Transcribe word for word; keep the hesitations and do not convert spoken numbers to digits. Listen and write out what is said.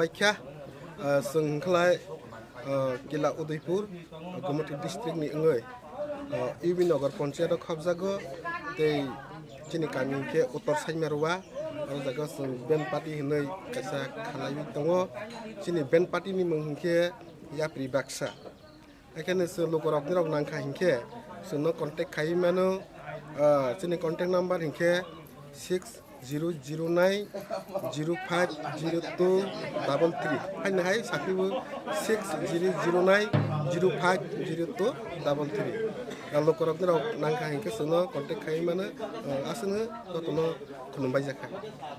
Kha, ah, chwng hwnkhlai, ah, Kila Udaipur, ah, Gomati district ni wngwi, ah, U B Nagar Panchayat o khopjago, tei chini kami hwnkhe Uttor Saimarwa, o jaga chwng band party hinwi kaisa khalaiwi tongo. Chini band party ni mung hwnkhe Yapri Baksa. Haikhe chwng lukurok nirok nangkha hinkhe chwngno contact khai mano, ah, chini contact number hinkhe six zero zero nine zero five zero two double three. Haino hai sakribo six zero zero nine zero five zero two double three. Ah, lukurok nirok nangkha hinkhe chwngno contact khai mano, ah, aswkno jotono khulumbai jakha.